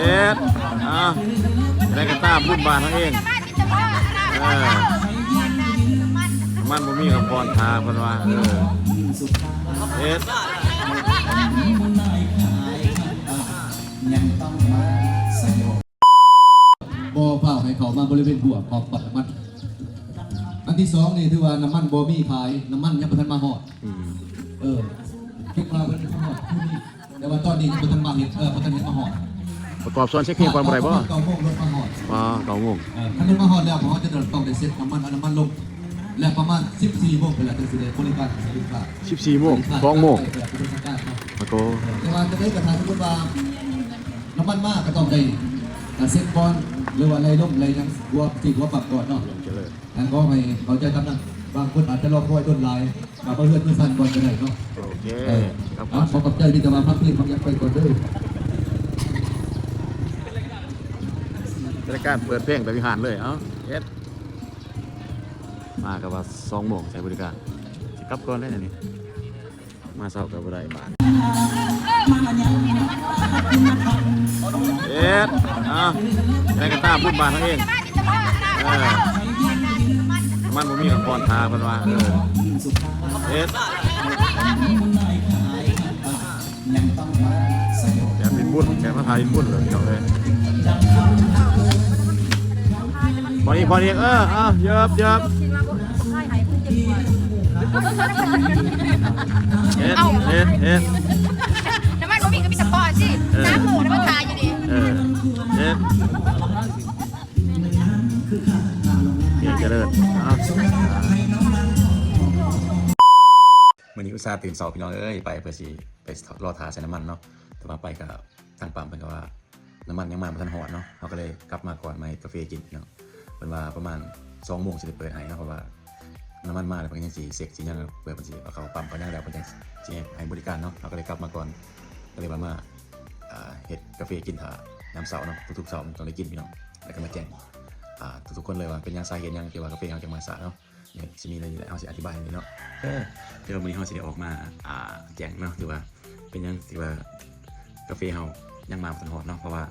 ເຮັດ ອ່າ ແລ້ວກໍຕາມບຸນບ້ານເຮົາເອງ. ເອີ ມັນບໍ່ມີກໍຜ່ອນທ່າເພິ່ນວ່າ. ເອີ ເຮັດ ບໍ່ຟ້າວໃຫ້ເຂົ້າມາບໍລິເວນຮົ້ວຂອງປ້ຳນ້ຳມັນ. ອັນທີສອງນີ້ຖືວ່ານ້ຳມັນບໍ່ມີຂາຍ, ນ້ຳມັນຍັງບໍ່ທັນມາຮອດ. ອືມ ເອີ ເພິ່ນວ່າເພິ່ນມາຮອດຄືນີ້ ແຕ່ວ່າຕອນນີ້ຍັງບໍ່ທັນມາເຮັດ, ເອີ ບໍ່ທັນເຮັດມາຮອດ. ປະກອບສ່ວນເຊັກເພງກ່ອນບໍ່ໄດ້ບໍ່? ເກົ້າໂມງລົດມາຮອດ. ອໍ ເກົ້າໂມງ. ເອີ ຄັນລົດມາຮອດແລ້ວ ເຮົາຈະຕ້ອງໄດ້ເຊັກນ້ຳມັນ, ເອົານ້ຳມັນລົງ ແລະ ປະມານສິບສີ່ໂມງໄປແລ້ວ ຈຶ່ງຊິໄດ້ບໍລິການໃຫ້ລູກຄ້າ. ສິບສີ່ໂມງ ສອງໂມງ. ເອີ ເປັນທາງການເນາະ. ໂອເຄ. ເອີ ແຕ່ວ່າຈັ່ງໃດກໍຖ້າສົມມຸດວ່ານ້ຳມັນມາ ກໍຕ້ອງໄດ້ ອ່າ ເຊັກກ່ອນ ຫຼືວ່າໄລ່ລົມໄລ່ຫຍັງ ຫົວທີ່ຫົວປັ້ມກ່ອນເນາະ. ອັນ ຂໍໃຫ້ເຂົ້າໃຈຕາມນັ້ນ. ບາງຄົນອາດຈະລໍຄອຍດົນຫຼາຍ ກໍມາເຮືອນມາຊານກ່ອນກໍໄດ້ເນາະ. ໂອເຄ. ເອີ ຂອບ ອ່າ ຂອບໃຈ. ມີແຕ່ວ່າພັກເພງ ພັກຫຍັງໄປກ່ອນເດີ. ລາຍການເປີດເພງແຕ່ວິຫານເລີຍ. ເອົ້າ ເຮັດ ມາກໍວ່າສອງໂມງໃຊ້ບໍລິການ ຊິກັບກ່ອນແລ້ວນີ້. ມາເຊົ້າກໍບໍ່ໄດ້ບາດ. ເຮັດ ອ່າ ແລ້ວກໍຕາມບຸນບ້ານເຮົາເອງ. ເອີ ມັນບໍ່ມີກໍຜ່ອນທ່າເພິ່ນວ່າ. ເອີ ເຮັດ ແບບເຮັດບຸນ ແບບມາຖ່າຍເຮັດບຸນເລີຍ ພີ່ນ້ອງເອີຍ. ພໍດີ ພໍດີ. ເອີ ເອີ ເຢີບ ເຢີບ. ເຮັດ ເອົາ ເຮັດ ເຮັດ. ນ້ຳມັນບໍ່ມີກໍມີແຕ່ພໍຊິ. ເອີ ນ້ຳໝູນ້ຳມັນຂາຍຢູ່ນີ້. ເອີ ເຮັດ ເຮັດຈະເລີນ. ເອົາ ມື້ນີ້ອຸດສ່າຕື່ນເຊົ້າ ພີ່ນ້ອງເອີຍ ໄປເພື່ອຊິໄປລໍຖ້າໃສ່ນ້ຳມັນເນາະ, ແຕ່ວ່າໄປກໍ ທາງປ້ຳເພິ່ນກໍວ່ານ້ຳມັນຍັງມາບໍ່ທັນຮອດເນາະ, ເຮົາກໍເລີຍກັບມາກ່ອນ ມາເຮັດກາເຟກິນເນາະ. ເພິ່ນວ່າປະມານສອງໂມງຊິໄດ້ເປີດໃຫ້ເນາະ, ເພາະວ່ານ້ຳມັນມາແລ້ວເພິ່ນຍັງຊິເຊັກຊິຫຍັງ ເພື່ອເພິ່ນຊິເອົາເຂົ້າປ້ຳເພິ່ນຍັງແລ້ວ ເພິ່ນຈັ່ງຊິໃຫ້ບໍລິການເນາະ. ເຮົາກໍເລີຍກັບມາກ່ອນ ກໍເລີຍວ່າມາ ອ່າ ເຮັດກາເຟກິນຖ້າຍາມເຊົ້າເນາະ, ທຸກໆເຊົ້າຕ້ອງໄດ້ກິນ ພີ່ນ້ອງ. ແລ້ວກໍມາແຈ້ງ ອ່າ ທຸກໆຄົນເລີຍວ່າເປັນຫຍັງ ສາເຫດຫຍັງທີ່ວ່າກາເຟເຮົາຈັ່ງມາຊ້າເນາະ. ນີ້ ຊິມີແນວນີ້ແຫຼະ ເຮົາຊິອະທິບາຍໃຫ້ເນາະ. ເອີ ແຕ່ວ່າມື້ນີ້ເຮົາຊິໄດ້ອອກມາ ອ່າ ແຈ້ງເນາະ ຖືວ່າເປັນຫຍັງທີ່ວ່າກາເຟເຮົາຍັງມາບໍ່ທັນຮອດເນາະ, ເພາະວ່າ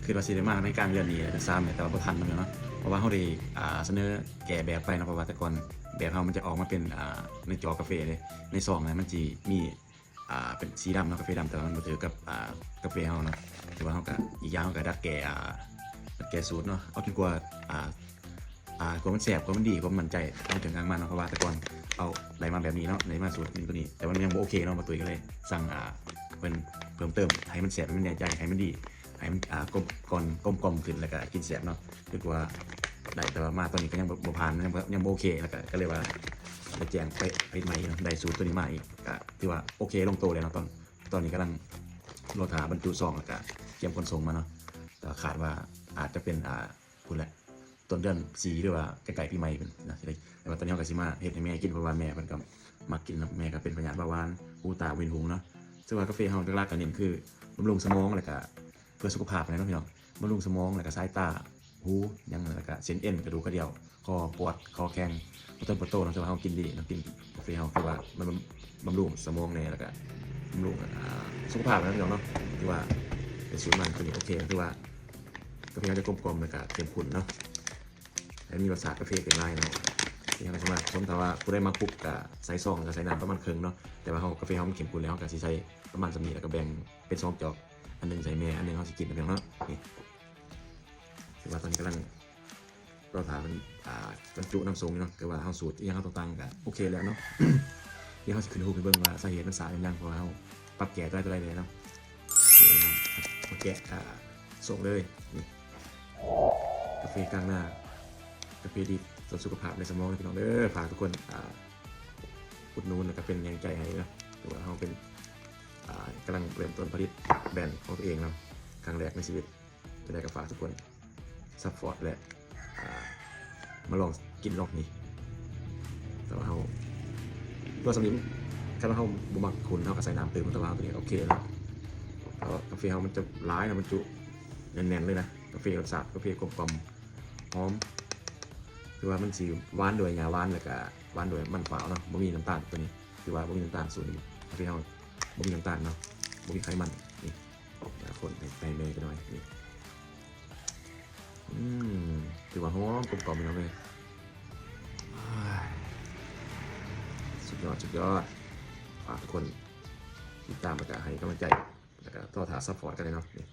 ຄິດວ່າຊິໄດ້ມາໃນກາງເດືອນນີ້ ເດືອນສາມນີ້ ແຕ່ວ່າບໍ່ທັນເນາະ, ເພາະວ່າເຮົາໄດ້ ອ່າ ສະເໜີແກ້ແບບໄປເນາະ, ເພາະວ່າແຕ່ກ່ອນແບບເຮົາມັນຈະອອກມາເປັນ ອ່າ ໃນຈໍກາເຟເດ້, ໃນຊອງນະມັນຊິມີ ອ່າ ເປັນສີດຳເນາະ, ກາເຟດຳ, ແຕ່ວ່າມັນບໍ່ຖືກກັບ ອ່າ ກາເຟເຮົາເນາະ. ແຕ່ວ່າເຮົາກໍ ອີກຢ່າງເຮົາກໍດັດແກ້ ອ່າ ດັດແກ້ສູດເນາະ, ເອົາຈົນກວ່າ ອ່າ ອ່າ ກວ່າມັນແຊບ ກວ່າມັນດີ ກວ່າມັນໝັ້ນໃຈ ເຮົາເຖິງກາງມາເນາະ. ເພາະວ່າແຕ່ກ່ອນເຮົາໄດ້ມາແບບນີ້ເນາະ, ໄດ້ມາສູດນີ້ ໂຕນີ້ ແຕ່ວ່າມັນຍັງບໍ່ໂອເຄເນາະ, ບໍ່ຕຸ້ຍກໍເລີຍສັ່ງ ອ່າ ເພິ່ນເພີ່ມເຕີມໃຫ້ມັນແຊບ ໃຫ້ມັນແນ່ໃຈ ໃຫ້ມັນດີ ໃຫ້ມັນ ອ່າ ກົມກ່ອມ ກົມກ່ອມຂຶ້ນ ແລ້ວກໍກິນແຊບເນາະ. ຄືວ່າໄດ້ ແຕ່ວ່າມາຕອນນີ້ກໍຍັງບໍ່ ບໍ່ຜ່ານ ຍັງບໍ່ ຍັງບໍ່ໂອເຄ, ແລ້ວກໍ ກໍເລີຍວ່າໄປແຈ້ງໄປ ໄປໃໝ່ເນາະ, ໄດ້ສູດໂຕນີ້ມາອີກ ກໍຖືວ່າໂອເຄລົງໂຕແລ້ວເນາະ. ຕອນ ຕອນນີ້ກຳລັງລໍຖ້າບັນຈຸຊອງ ແລ້ວກໍກຽມຂົນສົ່ງມາເນາະ, ແຕ່ວ່າຄາດວ່າອາດຈະເປັນ ອ່າ ພຸ້ນແຫຼະ ຕົ້ນເດືອນສີ່ ຫຼືວ່າໃກ້ໆປີໃໝ່ເພິ່ນນະ. ແຕ່ວ່າຕອນນີ້ເຮົາກໍຊິມາເຮັດໃຫ້ແມ່ກິນ ເພາະວ່າແມ່ເພິ່ນກໍມັກກິນເນາະ, ແມ່ກໍເປັນພະຍາດເບົາຫວານ ຫູຕາ ວິນຫຸງເນາະ. ແຕ່ວ່າກາເຟເຮົາຫຼັກໆກໍເນັ້ນຄືບຳລຸງສະໝອງ ແລ້ວກໍເພື່ອສຸຂະພາບຫັ້ນແຫຼະເນາະ ພີ່ນ້ອງ, ບຳລຸງສະໝອງ ແລ້ວກໍສາຍຕາ ຫູ ຫຍັງ ແລ້ວກະເສັ້ນເອັນ ກະດູກກະດ່ຽວ ຄໍ ປອດ ຄໍແຂງ ປວດຕົ້ນປວດໂຕເນາະ. ແຕ່ວ່າເຮົາກິນດີເນາະ, ກິນກາເຟເຮົາ ຄືວ່າມັນບຳລຸງສະໝອງແດ່ ແລ້ວກະບຳລຸງ ອ່າ ສຸຂະພາບນຳເນາະ. ຄືວ່າເປັນສູດໃໝ່ ໂຕນີ້ໂອເຄ ຄືວ່າກາເຟເຮົາຈະກົມກ່ອມ ແລ້ວກະເຂັ້ມຂຸ້ນເນາະ, ໃຫ້ມີລົດຊາດກາເຟເປັນຫຼາຍເນາະ. ທີ່ເຮົາສາມາດ ສົມຖ້າວ່າຜູ້ໃດມັກຄຸບກະໃສ່ຊອງ ແລ້ວກະໃສ່ນ້ຳປະມານເຄິ່ງເນາະ, ແຕ່ວ່າເຮົາ ກາເຟເຮົາມັນເຂັ້ມຂຸ້ນແລ້ວ ເຮົາກະຊິໃສ່ປະມານສ່ຳນີ້ ແລ້ວກະແບ່ງເປັນສອງຈອກ ອັນໜຶ່ງໃຫ້ແມ່ ອັນໜຶ່ງເຮົາຊິກິນນຳເນາະ. ນີ້ ຄືວ່າຕອນນີ້ກຳລັງລໍຖ້າເພິ່ນ ອ່າ ບັນຈຸນຳສົ່ງຢູ່ເນາະ, ຄືວ່າເຮົາສູດອີ່ຫຍັງເຮົາຕ່າງໆກະໂອເຄແລ້ວເນາະ. ດຽວເຮົາຊິຂຶ້ນຮູບໃຫ້ເບິ່ງວ່າສາເຫດມັນຊ້າຍ້ອນຫຍັງ ເພາະວ່າເຮົາປັບແກ້ຕົວໃດຕົວໃດແລ້ວເນາະ. ໂອເຄ ມາແກະ ອ່າ ສົ່ງເລີຍ. ນີ້ ກາເຟກາງນາ ກາເຟດີຕໍ່ສຸຂະພາບ ແລະ ສະໝອງເດີພີ່ນ້ອງເດີ. ຝາກທຸກຄົນ ອ່າ ອຸດໜູນ ແລ້ວກະເປັນແຮງໃຈໃຫ້ເນາະ, ຖືວ່າເຮົາເປັນ ອ່າ ກຳລັງເລີ່ມຕົ້ນຜະລິດແບຣນຂອງຕົວເອງເນາະ ຄັ້ງແລກໃນຊີວິດ. ຈັ່ງໃດກໍຝາກທຸກຄົນຊັບພອດ ແລະ ອ່າ ມາລອງກິນເນາະ. ນີ້ ແຕ່ວ່າເຮົາ ຕົວສຳລີ ຄັນວ່າເຮົາບໍ່ມັກຂຸ້ນ ເຮົາກໍໃສ່ນ້ຳຕື່ມ, ແຕ່ວ່າຕົວນີ້ໂອເຄເນາະ. ເພາະວ່າກາເຟເຮົາມັນຈະຫຼາຍເນາະ, ມັນຈຸແໜ້ນໆເລີຍນະ, ກາເຟ ລົດຊາດກາເຟກົມກ່ອມ ຫອມ. ຄືວ່າມັນຊິຫວານດ້ວຍຫຍ້າຫວານ ແລ້ວກະຫວານດ້ວຍມັນພ້າວເນາະ, ບໍ່ມີນ້ຳຕານ. ຕົວນີ້ຄືວ່າບໍ່ມີນ້ຳຕານ, ສູດນີ້ກາເຟເຮົາບໍ່ມີນ້ຳຕານເນາະ, ບໍ່ມີໄຂມັນ. ນີ້ ແລ້ວ ຄົນໃຫ້ ໃຫ້ແມ່ຈັກໜ້ອຍນີ້. ອືມ ຖືວ່າຫອມກົມກ່ອມພີ່ນ້ອງເອີຍ. ໂອ້ຍ ສຸດຍອດ ສຸດຍອດ. ຝາກທຸກຄົນຕິດຕາມ ແລ້ວກະໃຫ້ກຳລັງໃຈ ແລ້ວກະລໍຖ້າຊັບພອດກັນເລີຍເນາະ. ນີ້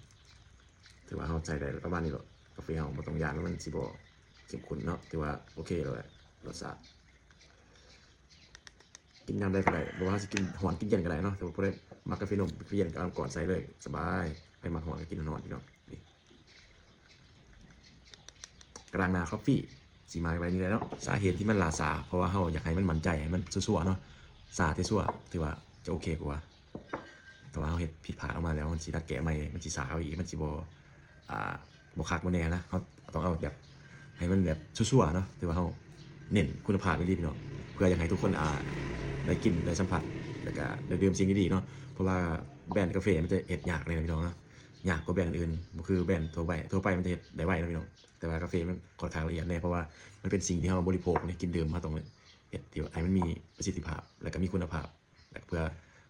ຖືວ່າເຮົາໃສ່ໄດ້ປະມານນີ້ໂລດ. ກາເຟເຮົາບໍ່ຕ້ອງຢ້ານວ່າມັນຊິບໍ່ເຂັ້ມຂຸ້ນເນາະ, ຖືວ່າໂອເຄແລ້ວແຫຼະ ລົດຊາດ. ກິນຍາມໃດກໍໄດ້ ບໍ່ວ່າເຮົາຊິກິນຮ້ອນກິນເຢັນກໍໄດ້ເນາະ. ແຕ່ວ່າຜູ້ໃດມັກກາເຟນົມ ກາເຟເຢັນກໍເອົານ້ຳກ້ອນໃສ່ເລີຍ ສະບາຍ. ໃຜມັກຮ້ອນກໍກິນຮ້ອນໆ ພີ່ນ້ອງ. ນີ້ ກະດາງໜ້າຄອບຟີ້ ຊິມາໄວໆນີ້ແຫຼະເນາະ. ສາເຫດທີ່ມັນຫຼ້າຊ້າ ເພາະວ່າເຮົາຢາກໃຫ້ມັນໝັ້ນໃຈ ໃຫ້ມັນຊົວໆເນາະ. ຊ້າແຕ່ຊົວ ຖືວ່າຈະໂອເຄກວ່າ. ຖ້າວ່າເຮົາເຮັດຜິດພາດອອກມາແລ້ວ ມັນຊິດັດແກ້ໃໝ່ ມັນຊິຊ້າໄປອີກ ມັນຊິບໍ່ ອ່າ ບໍ່ຄັກບໍ່ແນ່ນະ. ເຮົາຕ້ອງເອົາແບບ ໃຫ້ມັນແບບຊົວໆເນາະ. ຖືວ່າເຮົາເນັ້ນຄຸນນະພາບອີ່ຫຼີພີ່ນ້ອງ ເພື່ອຢາກໃຫ້ທຸກຄົນ ອ່າ ໄດ້ກິນ ໄດ້ສຳຜັດ ແລ້ວກະໄດ້ດື່ມສິ່ງດີໆເນາະ. ເພາະວ່າແບຣນກາເຟມັນຈະເຮັດຍາກແດ່ພີ່ນ້ອງເນາະ, ຍາກກວ່າແບຣນອື່ນ ບໍ່ຄືແບຣນທົ່ວໄປ ທົ່ວໄປມັນຈະເຮັດໄດ້ໄວເນາະພີ່ນ້ອງ. ແຕ່ວ່າກາເຟມັນຂ້ອນຂ້າງລະອຽດແດ່ ເພາະວ່າມັນເປັນສິ່ງທີ່ເຮົາບໍລິໂພກ ກິນດື່ມ ເຮົາຕ້ອງເຮັດທີ່ວ່າໃຫ້ມັນມີປະສິດທິພາບ ແລ້ວກະມີຄຸນນະພາບ ແລ້ວກະເພື່ອ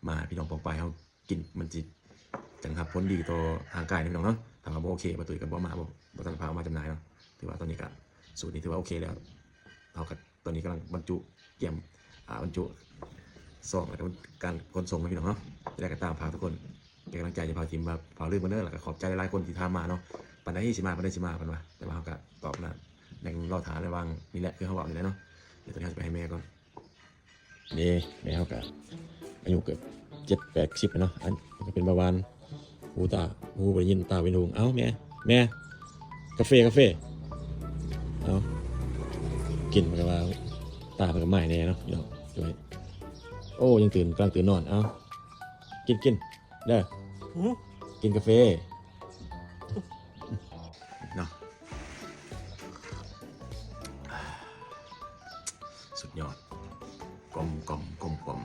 ມາໃຫ້ພີ່ນ້ອງປ້ອງປາຍເຮົາກິນ ມັນຊິຈັ່ງຮັບຜົນດີຕໍ່ຮ່າງກາຍເນາະພີ່ນ້ອງເນາະ. ຖ້າວ່າບໍ່ໂອເຄ ປ້າຕຸ້ຍກໍບໍ່ມາ ບໍ່ ບໍ່ທັນພາອອກມາຈຳໜ່າຍເນາະ. ຖືວ່າຕອນນີ້ກໍ ສູດນີ້ຖືວ່າໂອເຄແລ້ວ. ເຮົາກໍຕອນນີ້ກຳລັງບັນຈຸ ກຽມ ອ່າ ບັນຈຸຊອງ ແລ້ວກໍການຂົນສົ່ງເນາະພີ່ນ້ອງເນາະ. ແຕ່ໃດກໍຕາມ ຝາກທຸກຄົນເປັນກຳລັງໃຈໃຫ້ບ່າວທີມ ວ່າບໍ່ລືມກັນເດີ. ແລ້ວກໍຂອບໃຈຫຼາຍໆຄົນທີ່ຖາມມາເນາະ ປານໃດຊິມາ ປານໃດຊິມາ ເພິ່ນວ່າ. ແຕ່ວ່າເຮົາກໍຕອບນະ ຍັງລໍຖ້າລະຫວ່າງນີ້ແຫຼະ ຄືເຮົາເວົ້ານີ້ແຫຼະເນາະ. ດຽວຕອນນີ້ເຮົາຈະໄປໃຫ້ແມ່ກ່ອນ. ນີ້ແມ່ເຮົາກະອາຍຸເກືອບເຈັດແປດສິບແລ້ວເນາະ. ອັນນີ້ກໍເປັນເບົາຫວານ ຫູຕາ ຫູບໍ່ໄດ້ຍິນ ຕາເປັນຫຸງ. ເອົ້າແມ່ ແມ່ ກາເຟ ກາເຟ. ເອົ້າ ກິນ ເພິ່ນກໍວ່າ ຕາເພິ່ນກໍໄໝ້ແດ່ເນາະ ພີ່ນ້ອງ. ໂອ້ ຍັງຕື່ນ ກຳລັງຕື່ນນອນ. ເອົ້າ ກິນ ກິນເດີ ຫື ກິນກາເຟເນາະ. ສຸດຍອດ ກົມກ່ອມ ກົມກ່ອມ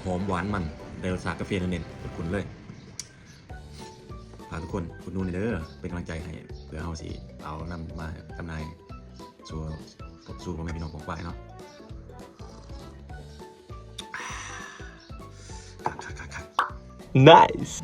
ຫອມຫວານມັນ ໄດ້ລົດຊາດກາເຟເນັ້ນໆ ຂຸ້ນໆເລີຍ. ຝາກທຸກຄົນອຸດໜູນແດ່ເດີ ເປັນກຳລັງໃຈໃຫ້ ເພື່ອເຮົາຊິເອົານຳມາຈຳໜ່າຍສູ່ ສູ່ພໍ່ແມ່ພີ່ນ້ອງປ້ອງປາຍເນາະ. ຄັກໆໆໆ Nice.